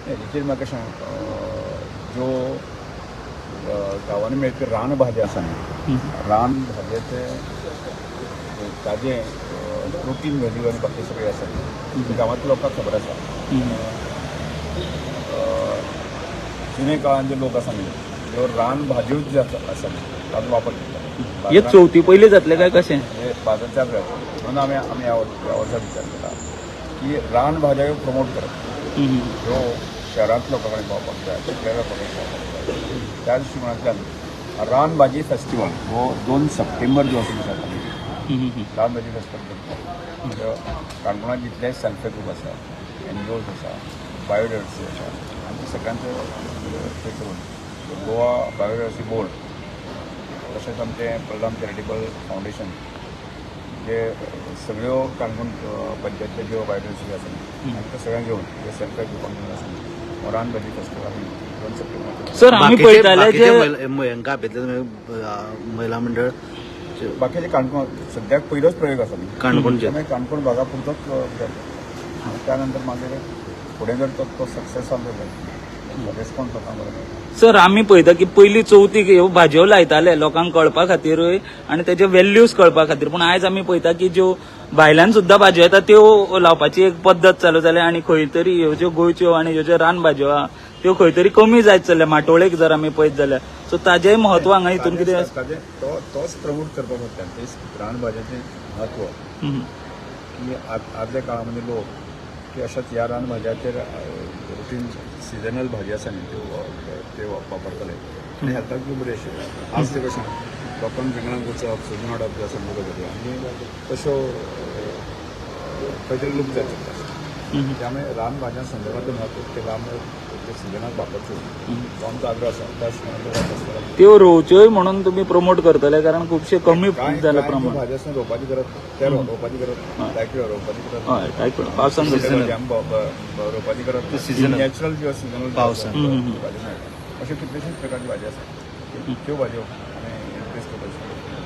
हेचेर म्हाका सांग, ज्यो गांवांनी मेळपी रान भाज्यो आसा न्ही, रान भाजयेचे ताजें प्रोटीन व्हॅल्यू आनी बाकी सगळें आसा न्ही, गांवांतल्या लोकांक खबर आसा. जुने काळान जे लोक आसा न्ही, त्यो रान भाजयोच ज्यो आसा न्ही ताचो वापर करता. हे चवथी पयली जातले काय कशें? हे बाजार चालू जाता म्हणून आमी आमी ह्या वर्सा विचार केला की रान भाजयो प्रमोट करप, ह्यो शहरांत लोकां कडेन पावपाक जाय, शिकल्या लोकां कडेन पावपाक जाय. त्या दृश्टिकोणांतल्यान रान भाजी फेस्टिवल हो 2 सप्टेंबर जो आसा जाता, रान भाजी फेस्टिवल करता. काणकोणांत जितले सेल्फ हेल्प ग्रूप आसा, एनजीओज आसा, बायोडायवर्सिटी आसा, आमच्या सगळ्यांचो ते करून गोवा बायोडायवर्सिटी बोर्ड तशेंच आमचें बलराम चॅरिटेबल फावंडेशन जे सगळ्यो काणकोण पंचायतीच्यो ज्यो बायोडायवर्सिटी आसा तांकां सगळ्यांक घेवन जे सेल्फ हेल्प ग्रुपांक घेवन आसा रान भाजी फेस्टिवल आमी 2 सप्टेंबर. सर, आमी पळयताले जे हांकां आपयतले महिला मंडळ? बाकीचे काणकोण सद्याक पयलोच प्रयोग आसा न्ही काणकोणचे, त्यामुळे काणकोण भागा पुरतोच जाता. त्यानंतर मागीर फुडें जर तो सक्सेस जालो जाल्यार रिस्पॉन्स लोकांक बरो मेळटा. सर, आमी पळयता की पयली चवथीक ह्यो भाजयो लायताले लोकांक कळपा खातीरूय आनी तेजे व्हॅल्यूज कळपा खातीर, पूण आयज आमी पळयता की ज्यो भायल्यान सुद्दां भाजयो येता त्यो लावपाची एक पद्दत चालू जाल्या आनी खंय तरी ह्यो ज्यो गोंयच्यो आनी ह्यो ज्यो रान भाजयो आहा त्यो खंय तरी कमी जायत चल्ल्या माटोळेक जर आमी पळयत जाल्यार. सो ताजेंय म्हत्व हांगा हितून कितें आसा? ताजें तोच प्रमोट करपाक सोदता, तेच रान भाजयांचें म्हत्व की आदल्या काळामध्ये लोक की अशाच ह्या रान भाजयांचेर रुटीन सिजनल भाजी आसा न्ही त्यो ते वापरताले आनी हेल्थाक बी बरी आशिल्ली. आज ते कशें लोकांक जंगलांत वचप, सोदून हाडप जे आसा न्ही गजाली आनी तश्यो खंय तरी लुप्त जायत चल्ला. त्यामुळे रान भाजयां संदर्भातलें म्हत्व ते रान ते सिजनाक वापरच्यो तो आमचो आग्रह आसा. त्या दृश्टीकोनांतल्यान त्यो रोवच्योय म्हणून तुमी प्रमोट करतले, कारण खुबशे कमी कांय जाल्या कांय प्रमाण. भाजी आसा रोवपाची गरज ना, त्या रोवपाची गरज ना, लायक रोवपाची गरज ना. हय, काय पावसान भाजी आमी रोवपाची गरज ना. सिजनल. नॅचरल ज्यो सिजनल पावसान. भाजी मेळटा, अश्यो कितलेशेच प्रकारची भाजी आसा, त्यो भाजयो